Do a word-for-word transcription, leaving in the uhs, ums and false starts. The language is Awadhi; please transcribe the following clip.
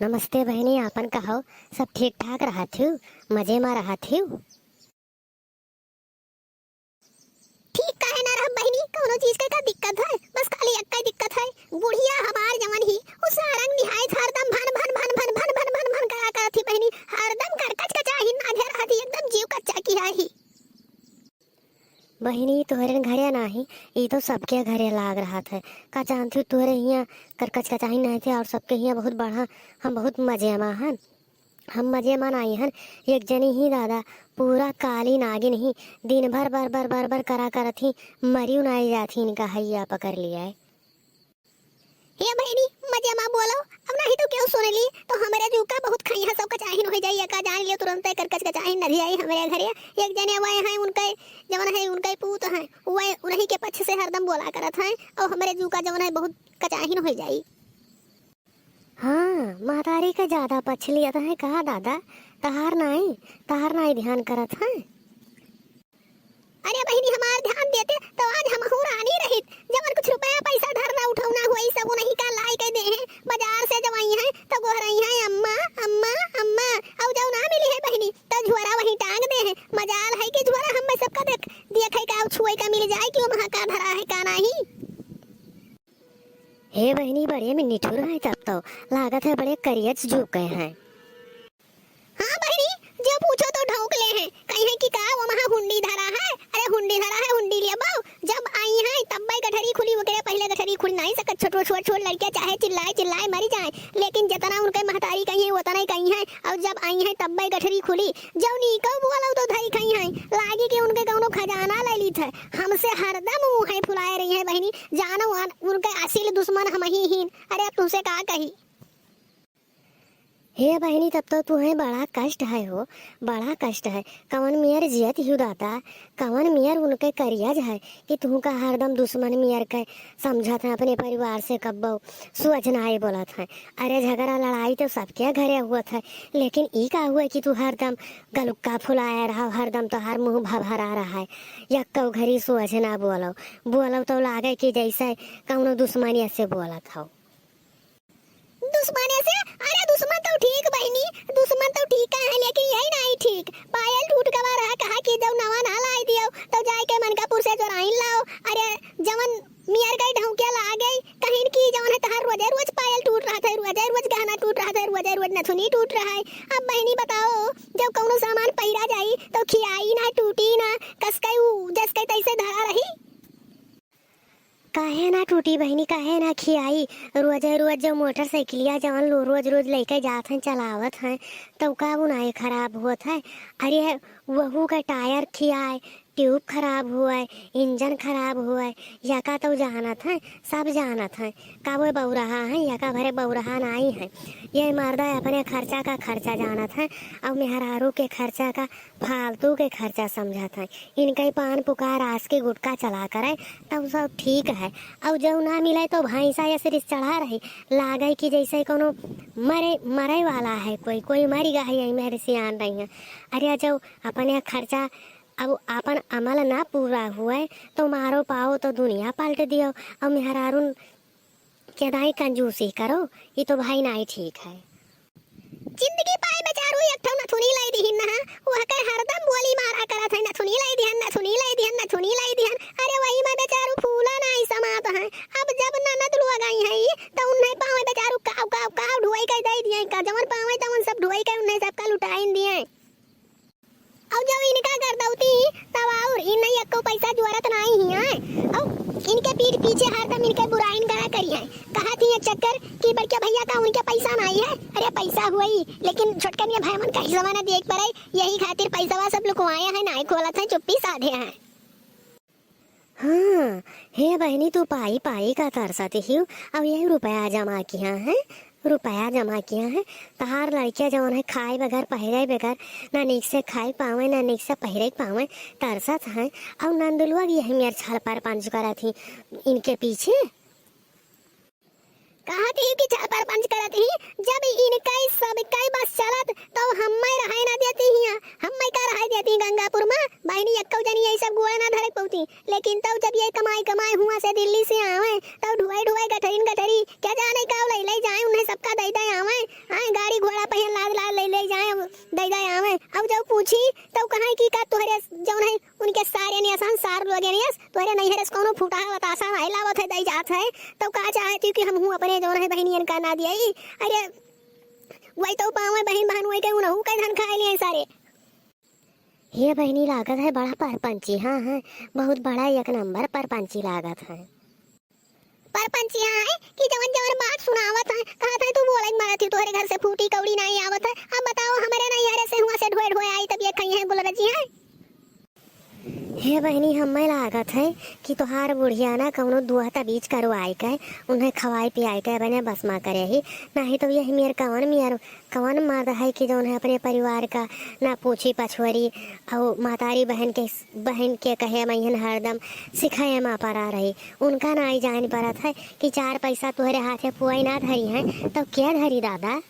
नमस्ते बहिनी, आपन कहो, सब ठीक ठाक रहत हिउ, मजे मा रहत हिउ? ठीक काहे ना रहब बहिनी, कौनो चीज के का दिक्कत है? बस खाली एक्कै दिक्कत है, बुढ़िया हमार जवन ही, उ सारंग निहाय हरदम भन भन करा करत ही बहिनी, हरदम करकच कचाहिन नाधे रहत ही, एकदम जीव कच्चा किहा ही। बहिनी, तोहरे घरे नाही, ई तो सबके घरे लाग रहत है। का जानत हिउ, तोहरे हियाँ करकच कचाहिन नाहीं थे और सबके हियाँ बहुत बढ़ा, हम बहुत मजे मा हन। हम मजे मा नाहीं हन। एक जनी ही दादा, पूरा काली नागिन ही, दिन भर बर बर बर बर करा करत ही, मरियो नाहीं जात ही इनका हैया पकड़ लिया है। हे बहिनी, मजे मा बोलो, अब नाही तो केहू सुन ली, तो हमरे जूका बहुत खइहाँ सब कचाहिन होइ जाई, एका जान लियो तुरंते करकच कचाहिन नधि आई हमरे घरे। एक जने वह हैं उनके, जवन है उनके पूत हैं, वह उन्हीं के पक्ष से हरदम बोला करत हैं, और हमरे जूका जवन है बहुत कचाहिन होइ जाई। हाँ, महतारी के ज्यादा पक्ष लियत हैं का दादा, तहार नाई, तहार नाई ध्यान करत हैं। अरे बहिनी, हमार ध्यान देते तो आज हमहू रानी रहित। जवन कुछ रुपया पैसा धरना उठौना होई, सब उन्हीं का लाई के देहे। बाजार से जब अइहैं तो गोहरइहैं, "अम्मा, अम्मा, अम्मा।" अउ जब ना मिलिहैं बहिनी, तो झोरा वहीं टांग देहे। मजाल है कि झोरा हम सबका देख, देखे का, छुए का मिल जाए कि ओमा का धरा है, का नाही। हे बहिनी, बड़े में निठुर हैं तब तो, लागत है बड़े करियच जूके हैं। हाँ बहिनी, जो पूछो तो ढौक ले हैं, कहिहैं कि का ओमा हुंडी धरा है, अरे हुंडी धरा है, हुंडी लेबो। जब अइहैं तब्बै गठरी खुली, ओकरे पहिले गठरी खुल नाहीं सकत, छोट छोट छोट लड़किया चाहे चिल्लाए चिल्लाए मरि जाए, लेकिन जेतना उनके महतारी कहिहैं ओतना ही कहिहैं, और जब अइहैं तब्बै गठरी खुली, जब नीको बोलो तो धई खइहैं, लागी कि उनके कौनो खजाना ले लीत है। हमसे हरदम मुँह फुलाए रहिहैं बहिनी, जानो अन-, उनके असिल दुश्मन हमही हीन। अरे अब तुमसे का कही। हे बहिनी, तब तो तुहैं बड़ा कष्ट है हो, बड़ा कष्ट है। कवन मेर जियत हिउ दादा, कवन मेर उनके करियज है कि तुहका हरदम दुश्मन मेर के समझत हैं, अपने परिवार से कब्बो सोझ नाई बोलत हैं। अरे झगड़ा लड़ाई तो सबके घरे हुअत है, लेकिन ई का हुआ कि तू हरदम गलुक्का फुलाए रहा, हरदम तोहार मुँह भभरा रहा है, यक्को घरी सोझ ना बोलो, बोलो तो लागे कि जैसे कौनो दुश्मनिया से बोलत हो। दुश्मने से? अरे दुश्मन तो ठीक बहिनी, दुश्मन तो ठीक है, लेकिन यही नाहीं ठीक। पायल टूट गवा रहा, कहा कि जब नवा ना लाई दियो, तो जाए के मनकापुर से चोराइन लाओ। अरे जवन मेर के ढौकिया लागे, कहिन कि जवन है तहार रोजे रोज पायल टूट रहत है, रोजे रोज गहना टूट रहत है, रोजे रोज नथुनी टूट रहा है। अब बहिनी बताओ, जब कौनो सामान पहिरा जाई, तो खियाई ना, टूटी ना, कसके उ जसके तैसे धरा रही। काहे ना टूटी बहिनी, काहे ना खियाई? रोजे रोज जो मोटरसाइकिलिया जवन लो रोज रोज लइके जात हैं, चलावत हैं, तउ का उ नाई खराब होत है? अरे वहू का टायर खियाए, ट्यूब खराब हुए, इंजन खराब हुए, यका तउ जानत हैं, सब जानत हैं। का वो बौराहा हैं, यका भरे बौराहा नाई हैं। ये मर्दा अपने खर्चा का खर्चा जानत हैं, और मेहरारू के खर्चा का फालतू के खर्चा समझत हैं। इनके पान पुकार आस के गुटखा चला करे, तब सब ठीक है। और जब ना मिले तो भैंसा या सिरिस चढ़ा रही, लागे कि जैसे कोनो मरे, मरे वाला है कोई, कोई मर गया है, यही मेरे सियान रही हैं। अरे जब अपने खर्चा, अब अपन अमल ना पूरा हुए तो मारो पाओ तो दुनिया पलट दियो। और मेहरारून के दाई कंजूसी करो, ई तो भाई नाई ठीक है। जिंदगी पाए बेचारू एक ठो नथुनी लाई दिहिन ना, वह के हरदम बोली मारा करत है, "नथुनी लाई दिहन, नथुनी लाई दिहन, नथुनी लाई दिहन।" अरे वही में बेचारू फूला नाई समात है। अब जब ननद लोग आई है, तो उन्हें पावे बेचारू काव, काव, काव ढुआई के दे दिए, का जवन पावे तवन सब ढुआई के उन्हें सबका लुटाइन दिए। और जब इनका गर्दौती, तब और इन्हें एको पैसा जोरत नाई हियाँ। और इनके पीठ पीछे हरदम इनके बुराइन करा करी है। कहा थी ये चक्कर कि बड़के भैया का उनके पैसा नाई है। अरे पैसा हुई, लेकिन छोटकनिया भाई मन का हिस्सा ना देख पड़े, यही खातिर पैसा सब लुकवाए हैं, नाई खोलत हैं, चुप्पी साधे हैं। हाँ, हे बहिनी, तू पाई पाई का तरसत हिउ, अब यही रुपया जमा किया है, रुपया जमा किया है, तहार लड़किया जवन है खाए बगैर पहिरे बगैर, ना नीक से खाए पावे, ना नीक से पहिरे पावे, तरसत है, और नंदुलवा की यही मेर छल पर पंच करत ही इनके पीछे। कहत ही कि छल पर पंच करत ही, जब इनकई सबकई बस चलत, तो हम्मे रहे ना देती हियाँ। हम्मे का रहे देती गंगापुर में? बहिनी, एक्को जनी यही सब गोड़ ना धरे पौती। लेकिन तब जब ये कमाई कमाई हुआ से दिल्ली से आवे, तब ढुआई ढुआई गठरिन गठरी, क्या जाने का लई लई जाए, उन्हें सबका दई दे आवे। आए तो का चाहत हो कि हमहू अपने जौन है बहिनियन का ना दियाई? अरे, वही तो पावे बहिन बहन, वही के उनहू के धन खाए लिए सारे। हे बहिनी, लागत है बड़ा परपंची, हाँ, हाँ, बहुत बड़ा एक नंबर परपंची लागत है। परपंची हाँ है कि जवन जवन बात सुनावत है, कहत है तू बोलत मारत ही, तोहरे घर से फूटी कौड़ी नहीं आवत है। अब बताओ, हमरे नैहरे से हुआ से ढोए ढोए आई, तब ये खई है गुलरजी है। हे बहिनी, हमें लागत है कि तोहार बुढ़िया ना कौनो दुआ तबीज करवाए के, उन्हें खवाए पियाए के बने बसमा करे ही, नहीं तो यही मेर कवन मेर, कवन मर्द है कि जौन है अपने परिवार का ना पूछी पछुअरी, और मातारी बहन के, बहन के कहे मइहन हरदम सिखाए मा परा रही। उनका ना आई जान परत है कि चार पैसा तोहरे हाथे पुआई ना धरी है, तो क्या धरी दादा?